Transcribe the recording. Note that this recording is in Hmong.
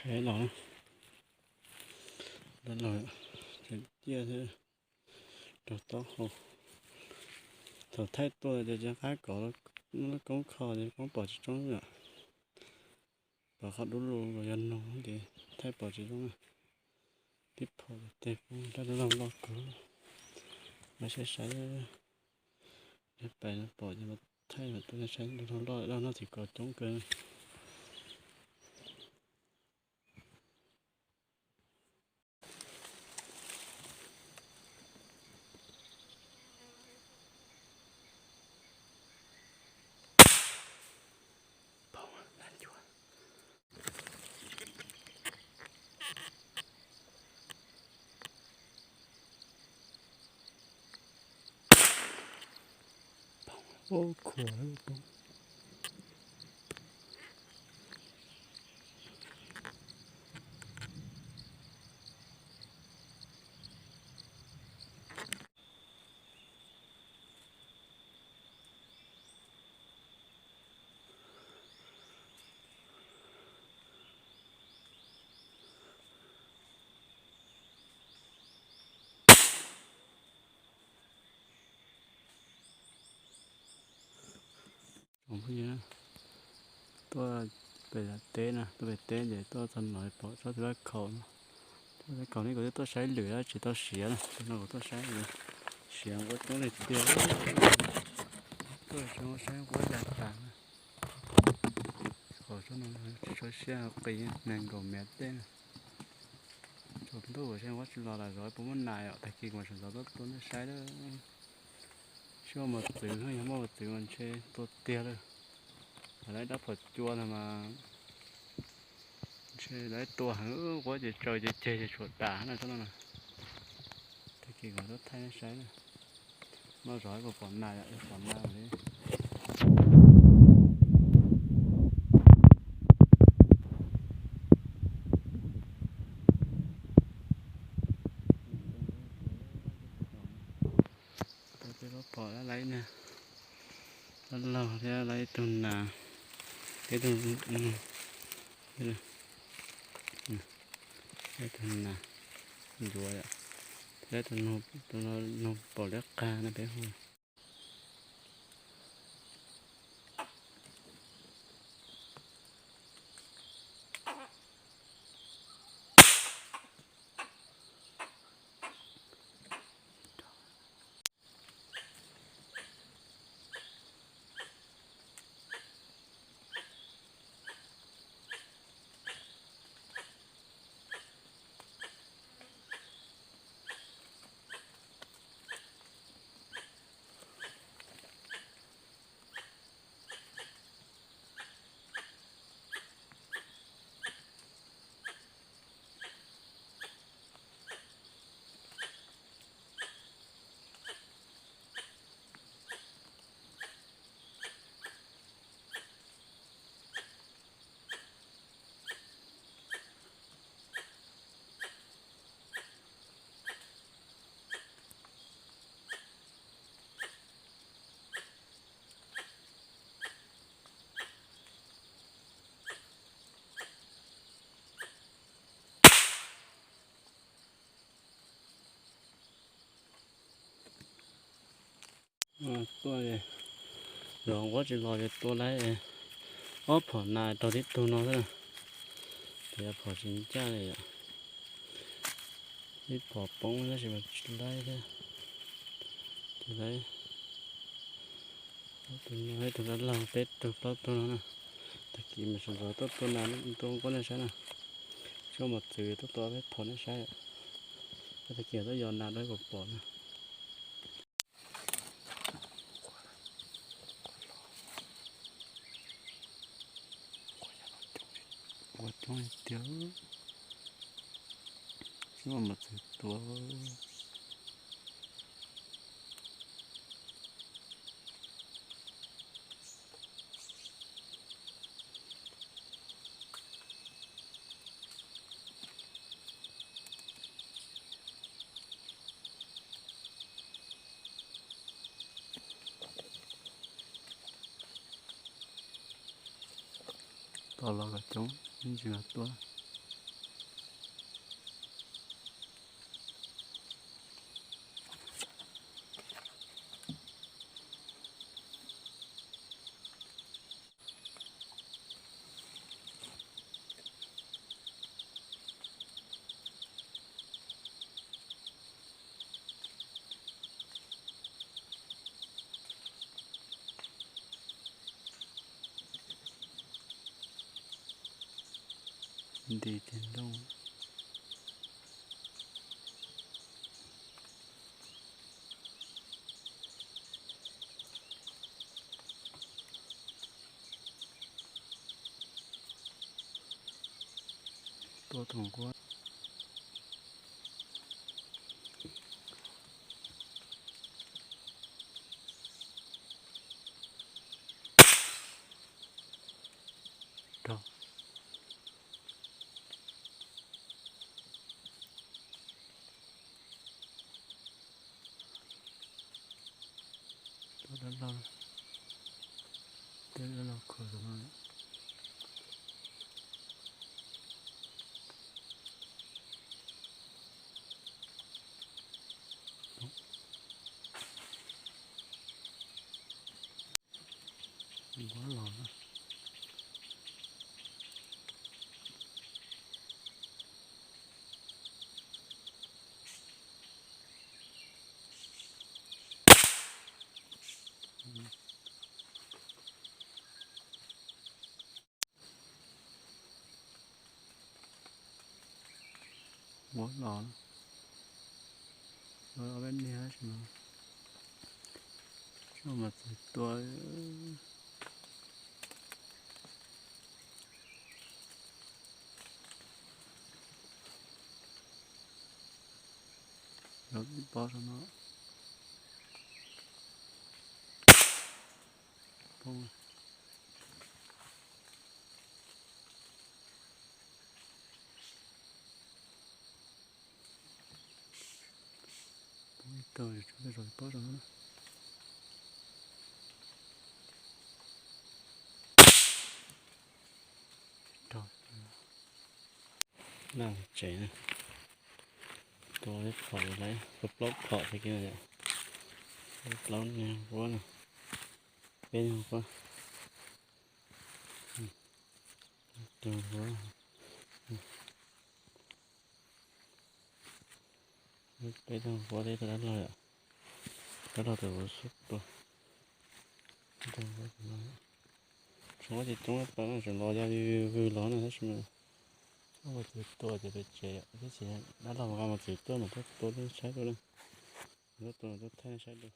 Los, los tseem ciaj thiab, raug taub hau. Thaum thaij tuaj ces cov qab kom lub koob kho ces poob pom tsis tsoom yom. Pom qhov dub lug los yog noog ces thaij pom tsis tsoom. Tib phom tej poob rab loj loj kawg. Mas saib saib, pais no pom ces mas thaij mas tuaj saib loj loj no txiv kom coob kawg. Ua khuam poob. Tsoom phooj ywg, tuaj pem teb na, tuaj pem teb ces tuaj txog no pom tsob tus laj khaum no. Tsob tus laj khaum no kuv twb tuaj saib lwm tsis tau siav na, tus no kuv tuaj saib siav nquab coob li tiag. Tuaj saib nquab ya tas na. Qhov tsob no tsis tshua siab, qis nees nkaum mev tej na. Tsaus ntuj saib nquab tsis los lawm, zov puas muaj nas yom, tag kis kuv mam sawv ntxov tuaj tua nej saib lawm. Tsis muaj mos txwv, yog muaj mos txwv mas ntshe tua tiag lawm. Lawv dab phom cua no mas ntshe lawv tua heev, nquab ces tsaws ces ceg ces tshuav tas na tsob no na. Tag kis kuv tuaj thaij nej saib na. Noj zov puas pom nas yom, pom nas li. Peb lub pom lawv ib niag dab laug thiab lawv ib tug nas, ib tug, ib tug nas ncuav yom, thiab tus noog paum liab qag no peb hu. Tuaj zov nquab tsis los ces tua lawm ob phom nas rau tib tug no xwb. Ces phom tsis ncaj li yom. Ib phom poob tab sis mas tsis laib thiab. Ces laib tus no, ib tug dab laug, peb tug plaub tug no na. Tag kis mas sawv ntxov tuaj tua nas, tua nquab nej saib na. Tsis muaj mos txwv tuaj tua peb phom nej saib. Tag kis tuaj yos nas rau ib puas pom na. Ua coob li tiag, tsis muaj mos txwv tua. Tos los kom coob ib ntsis mas tuaj. Nti tiag nroj. Tua tus nquab. Rau. Tua dab laug, tua dab laug khuam no. Nquab los na. Nquab los, los ob peb niag tab sis mas tsis mas txiv tua. Los ib pob rau no. Poob. Poob ib tug, tshuav tej zaum pob rau no. Naj tsev na, tua ib phom lawm, tua plaub phom thiab kiag, plaub niag nquab na, peb niag nquab, tus nquab, peb tug nquab thiab tus dab laug yom, dab laug tus vauv xub tua. Tsoom nquab ces coob tau na, tseem los yog vwg los na tab sis mas ua txiv tua ces pem tsev, tab sis dab laug nqa mas txiv tuaj mas tuaj tua tuaj saib dua na, tuaj tua tuaj thaij saib dua.